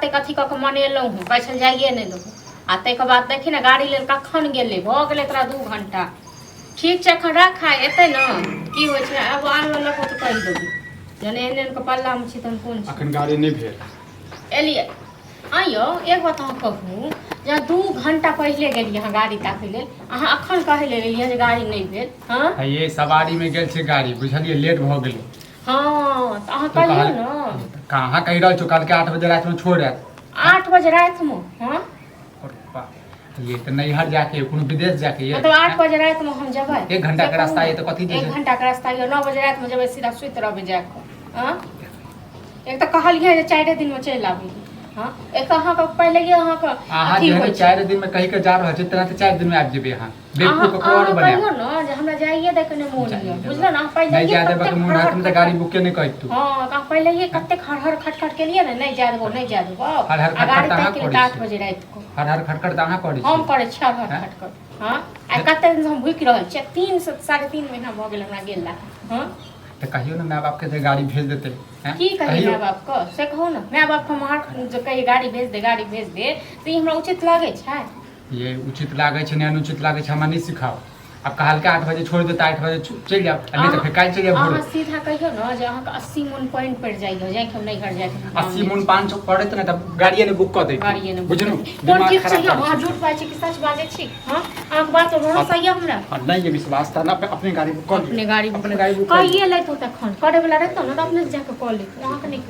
कतेक अथी कऽ कऽ मनेलहुँ हँ, कहै छल जाइए नहि देबो। आ ताहिके बाद देखी ने गाड़ी लेल कखन गेलै, भऽ गेलै तोरा 2 घंटा। ठीक छै, एखन राख, आइ एतै ने की होइ छै, आब आनऽ लगबो तऽ कहि देबो। जहन एहन एहन के पल्लामे छी तहन कोन छै। अखन गाड़ी नहि भेल। एलियै। आँय यौ, एक बात अहाँ कहू जे अहाँ 2 घंटा पहिले गेलियै अहाँ गाड़ी ताकै लेल, अहाँ अखन कहै लेल एलियै जे गाड़ी नहि भेल? हँ हे ये, सवारीमे गेल छै गाड़ी, बुझलियै? लेट भऽ गेलै। हँ, तऽ अहाँ कहियौ ने। कहाँ कहि रहल छौ, काल्हिके 8 बजे रातिमे छोड़ि आयत। 8 बजे रातिमे? हँ। ये तऽ नैहर जाके, कोनो विदेश जाके ये? मतलब 8 बजे रातिमे हम जेबै? 1 घंटा के रास्ता ये तऽ कथी? 1 घंटा के रास्ता ये, 9 बजे रातिमे जेबै, सीधा सुति रहबै जाकऽ। हँ, एक तऽ कहलियै जे 4 दिनमे चलि आबी। हँ, एक तऽ अहाँके पहिले अहाँके अहाँ जेहन 4 दिनमे कहि के जा रहल छी तेना तऽ 4 दिनमे आबि जेबै अहाँ। बेवकूफ ककरो और बनायब। कहियो न जे हमरा जाइए दे के नहि मोन यऽ, बुझलो ने? अहाँ पहिले नहि जाय देबऽ के मोन हैत तऽ गाड़ी बुके नहि कहैत तू। हँ, तऽ अहाँ पहिले कतेक हर हर खटखट केलियै ने, नहि जाय देबो, नहि जाय देबो। हर हर खटखट तऽ अहाँ करै 8 बजे राति को। हर हर खटखट तऽ अहाँ करै छी। हम करै छी हर हर खटखट? हँ, आ कते दिन से हम भुकि रहल छी, 3 से 3.5 महीना भऽ गेल हमरा गेला। हँ, तऽ कहियो ने माय बाप के जे गाड़ी भेज देतै। की कही माय बाप के, से कहू ने? माय बाप के हम जे कही गाड़ी भेज दे, गाड़ी भेज दे, तऽ ई हमरा उचित लागै छै? ये उचित लागै छै ने अनुचित लागै छै, हमरा नहि सिखाउ। आब कहलकै 8 बजे छोड़ि देतै, 8 बजे चलि जायब, आ नहि तऽ फेर काल्हि चलि जायब भोरे। अहाँ सीधा कहियौ ने जे अहाँके 80 मन पानि पड़ि जाइए, जाइके हम नैहर जाइके। 80 मन पानि पड़ैत ने तऽ गाड़िए नहि बुक कऽ दैत। गाड़िए नहि। बुझलहुँ? कोन ठीक छै? अहाँ झूठ बाजै छी कि सच बाजै छी? हँ, अहाँके बात पर भरोसा यऽ हमरा? नहि ये विश्वास तऽ अपने गाड़ी बुक कऽ अपने गाड़ी अपने गाड़ी बुक कहिए लैतहुँ, तखन करैवला रहितहुँ ने तऽ अपने जाकऽ कऽ लैतहुँ, अहाँके नहि।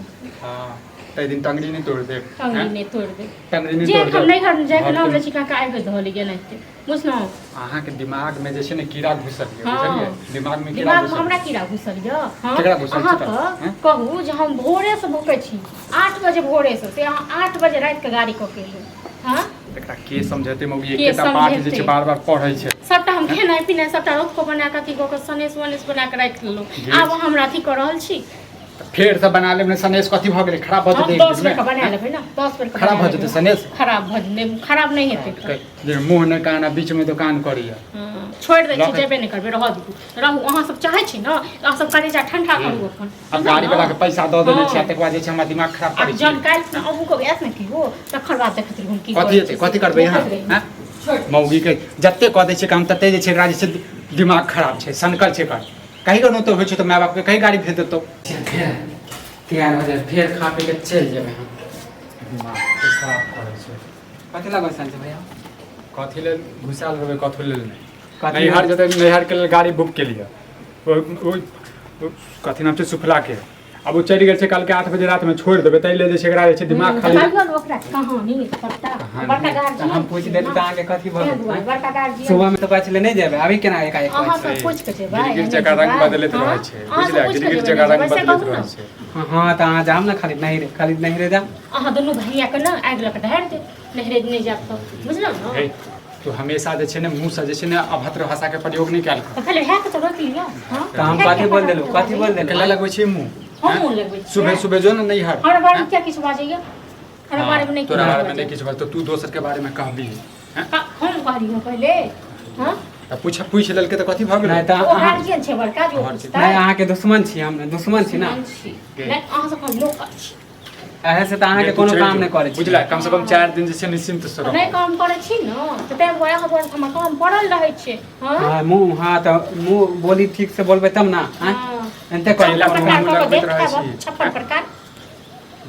हँ, ताहि दिन टंगरी नहि तोड़ि देब। टंगरी नहि तोड़ि देब। टंगरी नहि जे तोड़ि हम देब। नैहर जाइके नाम लै छी, काका आबि धऽ लिअ एनाहिते, बुझलहुँ? अहाँके दिमाग में जे छै ने कीड़ा घुसल यऽ। हँ। बुझलियै? दिमाग में कीड़ा दिमागमे घुसल। हमरा कीड़ा घुसल यऽ? हँ। केकरा घुसल छै तऽ? अहाँके हँ? कहू जे हम भोरेसँ भुकै छी, 8 बजे भोरेसँ, से अहाँ 8 बजे रातिके गाड़ी कऽ के एलहुँ? हँ। एकरा के समझेतै मौगी? के एकेटा पाठ जे छै समझेतै? बार बार पढ़ै छै। सबटा हम खेनाइ पिनाइ सबटा रोप कऽ बना कऽ अथी कऽ कऽ सनेस वनेस बना कऽ राखि लेलहुँ। आब अहाँ हमरा अथी कऽ रहल छी। तऽ फेरसँ बना लेब ने सनेस, कथी भऽ गेलै? खराब भऽ हम जेतै एक 10 दिनमे? बेर के बना लेबै ने, 10 बेर के खराब बना भऽ जेतै लेबै। सनेस। खराब भऽ जेतै, खराब नहि हेतै तऽ। जे मुँह नहि कान आ बीचमे दोकान करैया। हँ, छोड़ि दै छी। लऽ के- जेबे नहि करबै, रहऽ दियौ, रहू। अहाँ सब चाहै छी ने तऽ अहाँ सब करेजा ठंडा करू अपन। आब गाड़ी वाला के पैसा दऽ देने छी आ हँ। तकर बाद जे छै हमरा दिमाग खराब आ करै जहन छी। काल्हि खुना अहूँके आयत ने केओ, तखन बात देखैत रहू हम की कथी करै हेतै? छी। कथी करबै अहाँ? देखैत रहू। हँ? छोड़ि। मौगी के जते कऽ दै छै काम तते जे छै एकरा जे छै दिमाग खराब छै, सनकल छै एकर। कहीं के नौतो होइ छै तऽ माय बाप के कहीं गाड़ी भेज देतौ। फेर तैयार हो जाए, फेर खा पी के चलि जेबै हम। दिमाग के खराब करै छै। कथी लए बैसल छै भैया? कथी लेल घुसायल रहबै, कथी लेल नहि। कथी? नैहर जेतै, नैहर के लेल गाड़ी बुक केलियै, ओ कथी नाम छै सुफला के, आब ओ चलि गेल छै, काल्हिके 8 बजे रातिमे छोड़ि देबै, ताहि लेल जे छै एकरा जे छै दिमाग खाली। कहियौ ने ओकरा कहानी सबटा। बड़का तऽ गार्जियन हम पूछि देली तऽ अहाँके कथी भऽ ताहि गेल? दुआरे बड़का गार्जियन। सुबहमे तऽ कहै छलै नहि जेबै, अभी केना एकाएक कहै अहाँ छियै? सब पूछि कऽ जेबै? गिरगिट नहि जकाँ रंग जेबै? बदलैत हँ? रहै छै। अहाँ सब बुझलियै? पूछि कऽ गिरगिट जेबै, जकाँ रंग नहि जेबै, से बदलैत कहू रहै ने। छै। हँ, तऽ अहाँ जाउ ने, खाली नहिरे, खाली नहिरे जाउ। अहाँ दुनू भैया के ने आगि लऽ कऽ ढारि देब, नहिरे नहि जायब तऽ, बुझलहुँ ने? हे, तू हमेशा जे छै ने मुँहसँ जे छै ने अभद्र भाषाके प्रयोग नहि कयल कर। तऽ खाली भए के तऽ रोकि लिअ। हँ, तऽ हम कथी बोल देलहुँ? कथी बोल देलहुँ? केला लगबै छै मुँह? हम मुँह लगबै छियै? सुबह सुबह जो ने नैहर। हमरा बारेमे किया किछु बाजैया? हमरा बारेमे नहि तोरा किछु बारेमे नहि बाजैया। किछु बाजतौ, तू दोसरके बारेमे कहबी? हैं? हम कहलियै पहिले? हँ। तऽ पूछ पूछि लेलकै तऽ कथी भऽ गेलै? नहि तऽ ओ अहाँ गार्जियन छै बड़का जे ओ गार्जियन। पूछतै। नहि, अहाँके दुश्मन छी हम, दुश्मन छी ने? दुश्मन छी नहि, अहाँ सब हम लोकल छी। एहे से तऽ अहाँके तू कोनो चलि काम जो। नहि करै छी। बुझला? कम से कम 4 दिन जे छै निश्चिन्त से नहि रह। काम करै छी ने तऽ ताहि दुआरे अहाँ दुआरे हमर काम पड़ल रहै छै। हँ। हँ, मुँह, हँ, तऽ मुँह बोली ठीक से बोलबै तब ने आँय? हँ। एनते करै चलि 56 प्रकार मुँह कऽ कऽ लगबैत देख रहै खायब, छी। 56 प्रकार।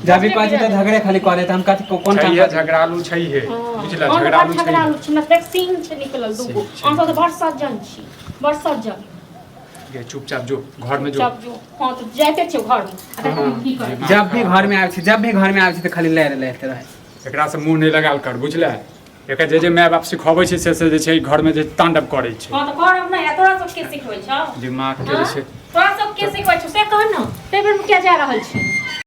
जब भी कहै छी तऽ झगड़े खाली करै, तऽ हम कथी कोन काम छैहे करी? झगड़ालू छैहे। हँ। बुझला? हम बड़ झगड़ालू छैहे। झगड़ालू छी, मतलब सिंह छै निकलल दूगो। सिंह छै। अहाँ सब तऽ बड़ सज्जन छी, बड़ सज्जन। गे, चुपचाप जो, घरमे जो। चुपचाप जो। हँ, तऽ जाइते छियौ घरमे आ देखू हम की करै। जब भी घरमे आबै छी, जब भी घरमे आबै छी तऽ खाली लड़ि लड़िते रहै। एकरासँ मुँह नहि लगायल कर, बुझले? एकर जे जे माय बाप सिखबै छै से जे छै घरमे जे तांडव करै छै। हँ, तऽ करब नहि? आ तोरा सबके सिखबै छौ? दिमाग के जे छै। तोरा सबके सिखबै छौ से कह ने, ताहि बेर किया जा रहल छी?